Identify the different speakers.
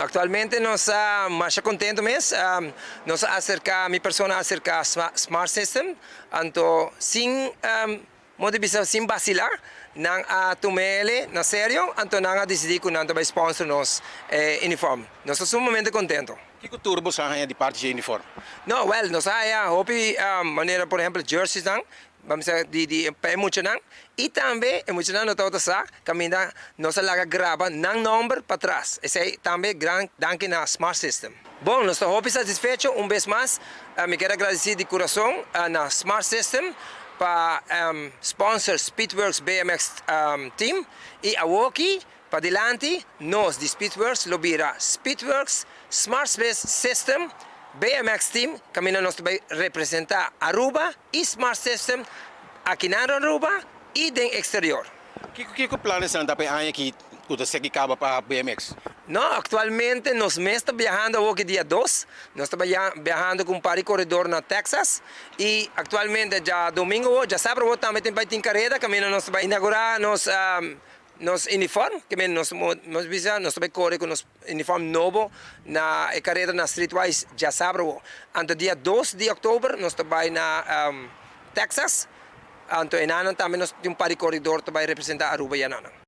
Speaker 1: Actualmente nos ta mas contento mes. Nos a acerca, mi persona a acerca Smart System, anto sin modo di bisa, sin vacila, nan a tum'e na serio, anto nan a dicidi cu nan ta bay sponsor nos uniform. Nos ta sumamente contento.
Speaker 2: Kico tur boso a haya di parti di uniform?
Speaker 1: No, well, nos a haya hopi manera, por ehempel, jerseys nan, ban bisa di pa muchanan y tambe e muchanan no tabata sa caminda nos a laga graba nan nomber patras. Esey tambe gran danki na Smart System. Bon, nos ta hopi satisfecho un bes mas. Mi kier gradici di curason na Smart System pa sponsor Speedworks BMX Team y awoki pa dilanti nos di Speedworks lo bira Speedworks Smart Space System BMX Team, caminda nos ta bay representa Aruba y Smart System aki na Aruba y den exterior.
Speaker 2: Kico plannan ta pa aña aki cu ta sigui caba pa BMX?
Speaker 1: No, actualmente nos mes ta biahando awe, dia 2, nos ta biahando cu un par di coredo na Texas y actualmente diadomingo, diasabra tambe tin careda, caminda nos ta bay inaugura nos uniform, cu nos bisa, nos ta bay core cu nos uniform nobo na careda na Streetwise diasabra. Anto dia 2 di october nos ta bay na Texas, anto eynan tambe nos tin un par di coredo ta bay representa Aruba y einan.